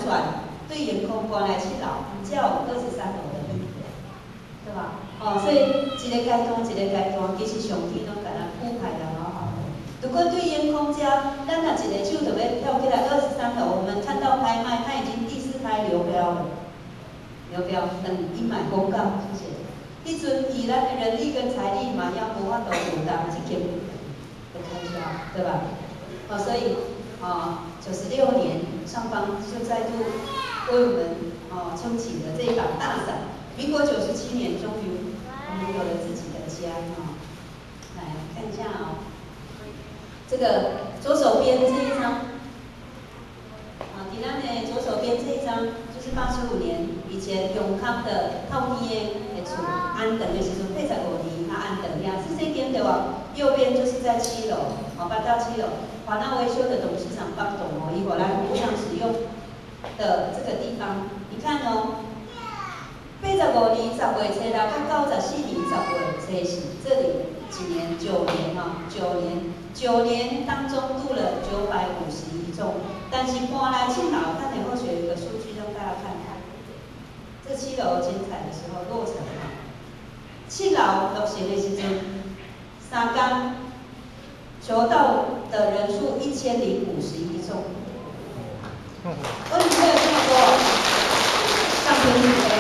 轉對延康搬來七樓，才有23樓的賓館，對吧？哦，所以一个階段一个階段，其實上天攏共咱鋪排得好好的。如果對延康遮，咱若一个手就欲跳起來23樓，我們看到拍賣，它已經第四拍流標了，流標等伊買公告，謝謝。彼陣以咱的人力跟財力嘛，也無法度負擔這間的開銷，對吧？哦，所以啊，96年上方就再度為我們哦撐起了這一把大傘。民國97年，終於我們有了自己的家哈。來看一下啊，這個左手邊這一張，啊，佇咱的左手邊這一張就是85年以前永康的透天的厝，安頓的時陣85年，它安頓呀，是這間對吧？右邊就是在七樓，好，搬到七樓，華納維修的董事長方董哦，伊予咱無償使用的這個地方，你看哦，85年10月初六，到94年10月初四，這裡幾年？九年哈，九年，九年當中度了951眾，但是搬來七樓，等下後學有一個數據讓大家看看。這七樓剪彩的時候落成哈，七樓落成的時陣，3工求道的人數1051眾。為什麼會有這麼多？上天慈悲，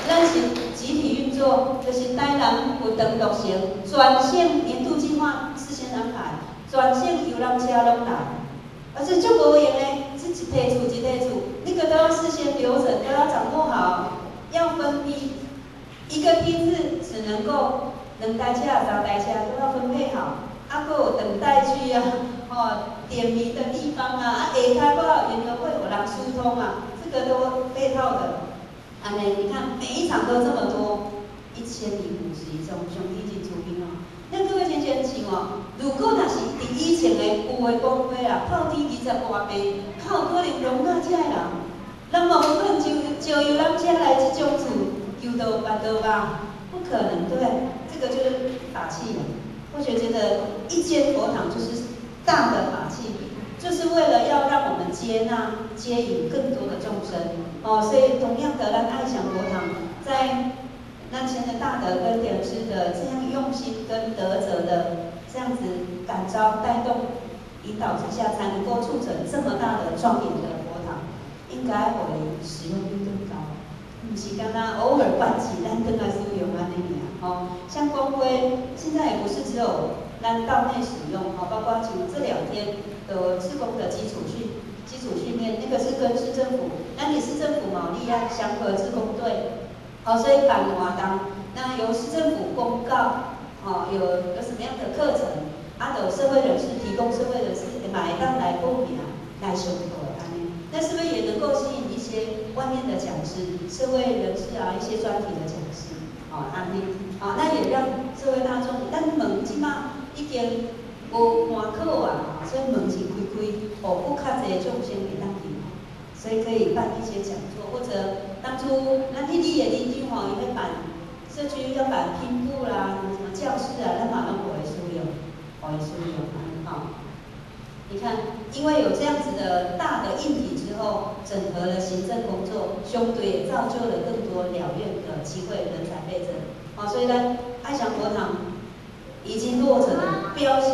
咱是集體運作，就是台南佛堂落成，全省年度計劃事先安排，全省遊覽車攏來，而且足無閒的，這一提厝一提厝，那個都要事先流程都要掌握好，要分批，一個梯次只能夠兩台車、三台車都要分配好，啊，閣有等待區啊，哦，點名的地方啊，啊，下跤閣有園遊會有人疏通啊，這個都配套的。按呢，你看每一場都這麼多，1051眾，上帝真慈悲哦。那各位先生想哦，如果若是佇以前的舊的光輝啊，透天20外坪，較有可能容納這个人？人嘛無可能招招遊覽車來這種厝求道辦道吧？不可能，對不對？這個就是法器。或許覺得一間佛堂就是大的法器，就是為了要讓我們接納、接引更多的眾生哦。所以同樣的，咱愛祥佛堂在那前的大德跟點師的這樣用心跟德澤的這樣子感召、帶動、引導之下，才能夠促成這麼大的莊嚴的佛堂，應該會使用率更高。毋是干焦偶爾辦起，咱轉來使用按呢爾吼。像光輝現在也不是只有咱道內使用，吼，包括像這2天的志工的基礎訓練，那個是跟市政府，咱佇市政府嘛有立案祥和志工隊，好，所以辦活動，那由市政府公告，吼，有什麼樣的課程，啊，就社會人士提供社會人士嘛會當來報名來上課按呢，那是不是也能夠吸引一些外面的講師、社會人士啊，一些專題的講師，哦，按呢，好，那也讓社會大眾，咱門這馬已經無關口啊，所以門是開開，予閣較濟眾生會當進，所以可以辦一些講座，或者當初咱彼里的里長吼，伊欲辦社區要辦拼布啦，什麼什麼教室啊，咱嘛攏予伊使用，予伊使用，吼。你看，因為有這樣子的大的硬體之後，整合了行政工作，相對也造就了更多了願的機會，人才倍增。好，所以呢，愛祥佛堂已經落成的標示，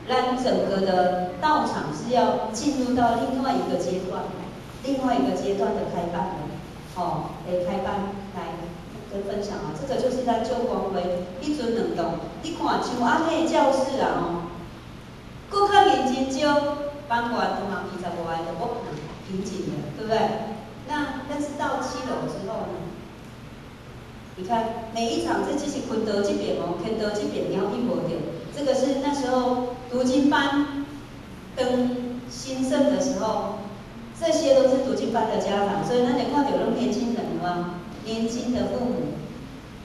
咱整個的道場是要進入到另外一個階段，另外一個階段的開辦了。哦，來開辦來跟分享啊，這個就是咱舊光輝彼陣兩棟，你看像按呢教室啊吼。閣較認真招，班員通常20外個就無可能瓶頸了，對不對？那但是到七樓之後呢？你看每一場，這只是坤道這邊哦，乾道這邊鳥去無著。這個是那時候讀經班當興盛的時候，這些都是讀經班的家長，所以咱會看著攏年輕人嘛，年輕的父母，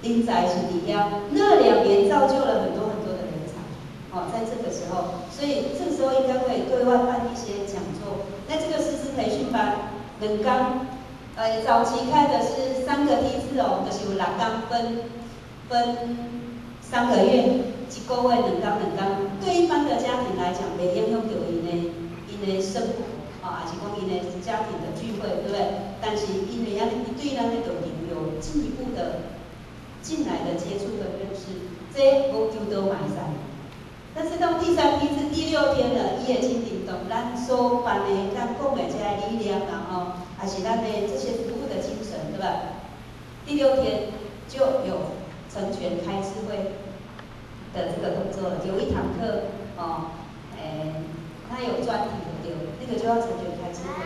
人才是佇遐。那2年造就了很多很多的人才，哦，在這個時候，所以這個時候應該會對外辦一些講座。那這個師資培訓班，2工，早期開的是三個梯次哦，就是有6工分3個月，一個月2工2工。對一般的家庭來講，袂影響著𪜶的生活，哦，抑是講𪜶的家庭的聚會。退，对不对？但是因為按呢，伊對咱的道場有進一步的進來的接觸跟認識，這無求道嘛會使。但是到第三批次第六天了，伊會真認同咱所辦的、咱講的這个理念啦吼，還是咱的這些服務的精神，對吧？第六天就有成全開智慧的這個動作了，有一堂課哦，他有專題的對，那個就要成全開智慧，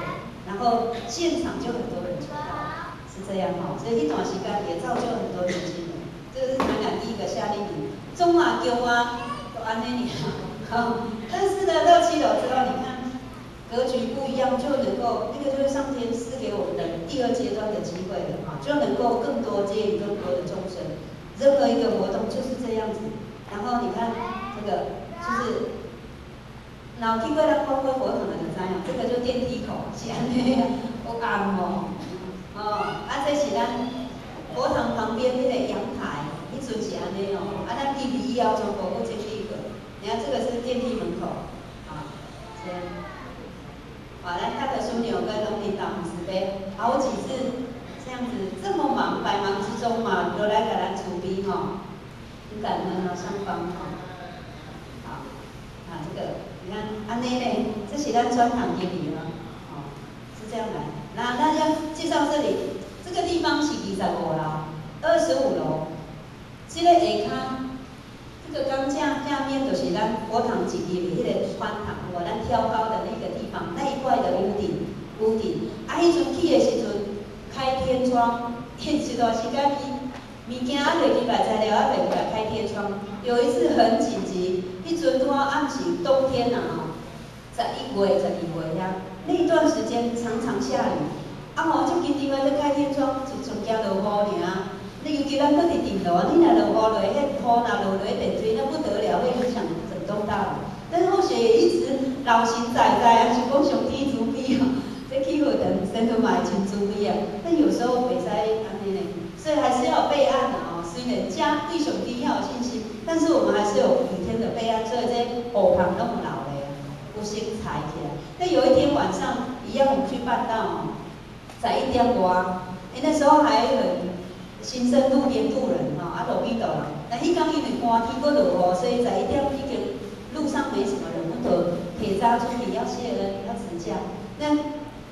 然後現場就很多人求道，是這樣哈，所以一段時間也造就很多年輕人。這個是台南第一個夏令營，中啊中啊都按呢爾，好，但是呢，到七樓之後，你看格局不一樣，就能夠那個就是上天賜給我們的第二階段的機會了哈，就能夠更多接引更多的眾生。任何一個活動就是這樣子，然後你看這個就是，若有去過咱光輝佛堂的就知影，這個就電梯口是按呢，好暗哦，哦，啊這是咱佛堂旁邊那個陽台，彼陣是按呢哦，啊咱進去以後全部閣整理過，你看這個是電梯門口，啊，這樣，好，來大德樞紐跟龍林導慈悲，好幾次這樣子這麼忙，百忙之中嘛，都來共咱慈悲吼，很感恩啊，雙方吼，好，啊這個你看按呢咧，這是咱專堂經理嗎？哦，是這樣來。那大家介紹這裡，這個地方是25樓，25樓，這個下跤，這個鋼架下面就是咱佛堂一入彼個穿堂，有無？咱挑高的那個地方，那一塊的屋頂，屋頂。啊，彼陣起的時陣開天窗，一段時間伊物件猶未起來，材料猶未起來，開天窗。有一次很緊急，彼陣拄好暗時冬天呐吼，11月、12月遐，那段時間常常下雨，啊吼，足緊張啊！咧開天窗，就上驚落雨爾。你尤其咱閣佇頂樓，你若落雨落，彼雨若落落電水，那不得了，會影響整棟大樓。但是後學也一直老神在在啊，想講上天慈悲哦，這起佛堂神父嘛會真慈悲啊。但有時候袂使按呢呢，所以還是要備案的哦。雖然家對上天要有信心，但是我們還是有雨天的備案，所以這雨棚攏有留咧，有先裁起來。那有一天晚上，一樣我們去辦道哦，11點外，欸，那時候還很新生路邊渡人吼，啊路邊渡人。那彼工因為寒天閣落雨，所以11點已經路上沒什麼人，阮就提早出去要謝恩，要辭駕。那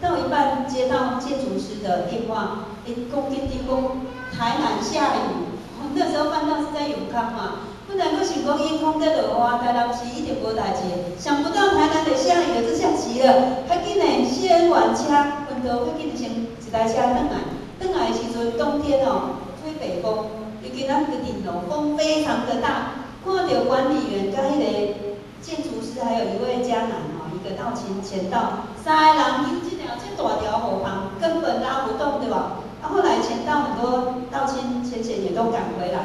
到一半接到建築師的電話，伊講緊張講台南下雨，那時候辦道是在永康嘛，本來閣想講永康在落雨，台南市一定無代誌，想不到台南就下雨了，這下急了，較緊的謝恩完車，阮都較緊的先一台車轉來，轉來的時陣冬天哦，吹北風，尤其咱個頂樓風非常的大，看著管理員佮彼個建築師，還有一位嘉南哦，一個道親前道，三個人揪這條這大條雨棚，根本拉不動，對吧？啊，後來前道很多道親前賢也都趕回來，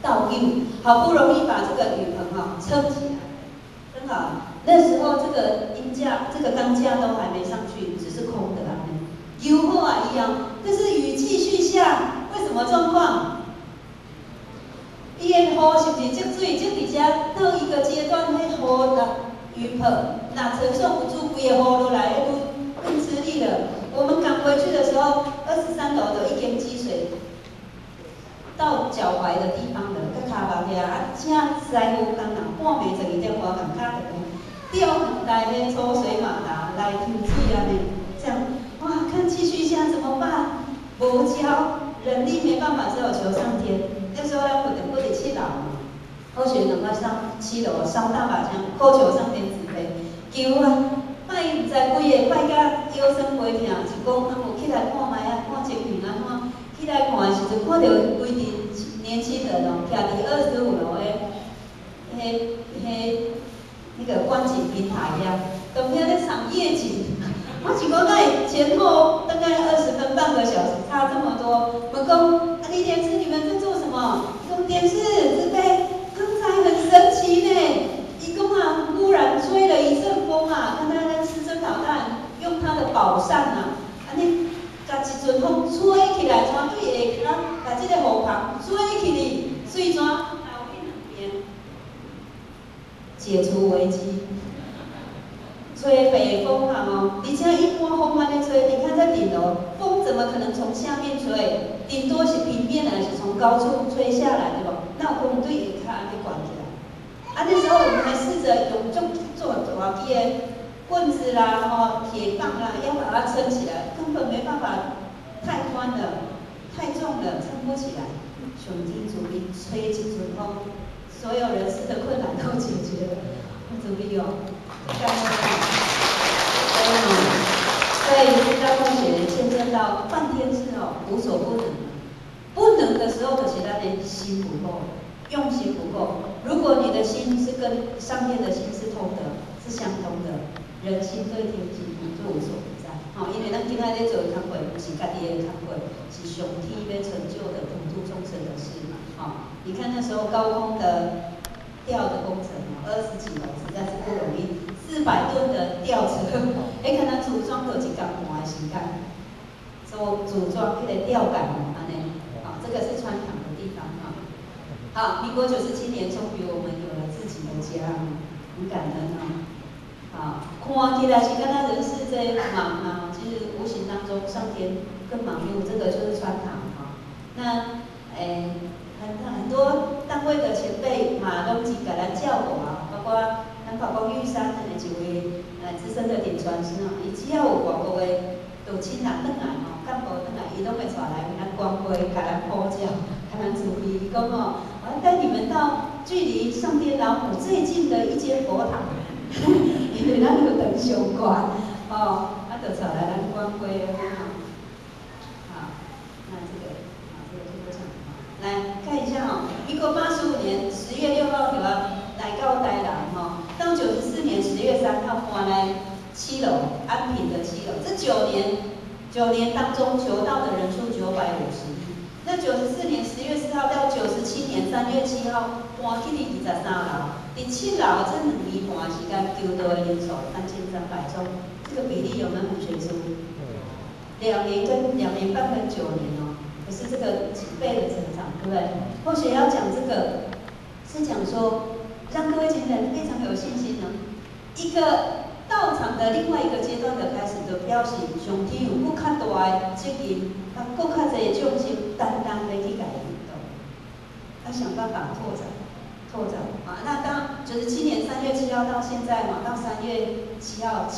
倒救，好不容易把這個雨棚哈撐起來，真好。那時候這個鷹架、這個鋼架都還沒上去，只是空的啦。有好啊一樣，但是雨繼續下，為什麼狀況？伊的雨是毋是積水積佇遮？到一個階段，彼雨若雨棚若承受不住，規個雨落來，彼更吃力了。我們趕回去的時候，23樓的一間積水到腳踝的地方了，閣跤目遐啊，請師傅工人半暝12點外共敲電話，調兩台彼抽水馬達來抽水按呢，這樣哇，看繼續下怎麼辦？無招，人力沒辦法，只有求上天。那時候咱佛堂閣佇七樓嘛，好學趕快上七樓燒大把香，苦求上天慈悲，求啊！拜毋知幾个，拜甲腰酸背疼，就講啊，有起來看覓啊，看情形按怎？起來看的時陣，看著規陣年輕人哦，徛佇25樓的彼彼那個觀景平台遐，踮遐咧賞夜景。我是講，哪會前後大概20分半個小時，差這麼多。問講，啊，李蓮師，你們在做什麼？伊講蓮師慈悲，剛才很神奇呢。伊講啊，忽然吹了一陣風啊，剛才咱師尊老大人用他的寶扇啊，按呢，共一陣風吹起來，怎對下跤，共這個雨棚吹起去，水怎流去兩邊，解除危機。吹北風啊吼，而且一般風按呢吹，你看這個在頂樓，風怎麼可能從下面吹？頂多是平面的，是從高處吹下來，對無？哪有可能對下跤按呢懸起來？啊，那時候我們還試著用足做大支的棍子啦、吼鐵棒啦，要把它撐起來，根本沒辦法，太寬了，太重了，撐不起來。上天慈悲，吹一陣風，所有人事的困難都解決了，好慈悲哦，感恩。所以釋迦牟尼見證到梵天是哦無所不能，不能的時候就是咱的心不夠，用心不夠。如果你的心是跟上天的心是通的，是相通的，人心對天心就無所不在。吼，因為咱今仔咧做的工課，毋是家己的工課，是上天欲成就的普度眾生的事嘛。吼，你看那時候高空的吊的工程，20幾樓實在是不容易，400噸的吊車，欸，敢若組裝就一工半的時間，做組裝彼个吊桿哦，按呢，好，這個是穿堂的地方哈。好，民國97年，終於我們有了自己的家，很感恩哦。好，看起來是敢若人事在忙啊，其實無形當中上天更忙碌，這個就是穿堂哈。那，欸，很多單位的前輩嘛，攏是共咱照顧啊，包括咱包括玉山的一位資深的點傳師吼，伊只要有外國的道親人轉來吼，幹部轉來，伊攏會帶來咱光輝，共咱普照，共咱慈悲。伊講吼，我要帶你們到距離上天老母最近的一間佛堂，因為咱有長上懸，吼，啊，就帶來咱光輝啊。好，那這個，啊，這個就不講了。來看一下吼，民國85年10月6號就來到台南吼，到94年10月3號搬來七樓安平的七樓。這九年，九年當中求道的人數951。那94年10月4號到97年3月7號搬去佇23樓，佇七樓這2年半時間求道的人數3300眾，這個比例有沒有很懸殊？2年跟2年半跟九年哦，可是這個幾倍的成長，對不對？或許要講這個，是講說讓各位情人非常有信心呢。一個道場的另外一個階段的開始，就表示上天有閣較大的責任，佮閣較濟的眾生擔當欲去共伊引導，要想辦法拓展，拓展啊！那當97年3月7號到現在嘛，到3月7號7。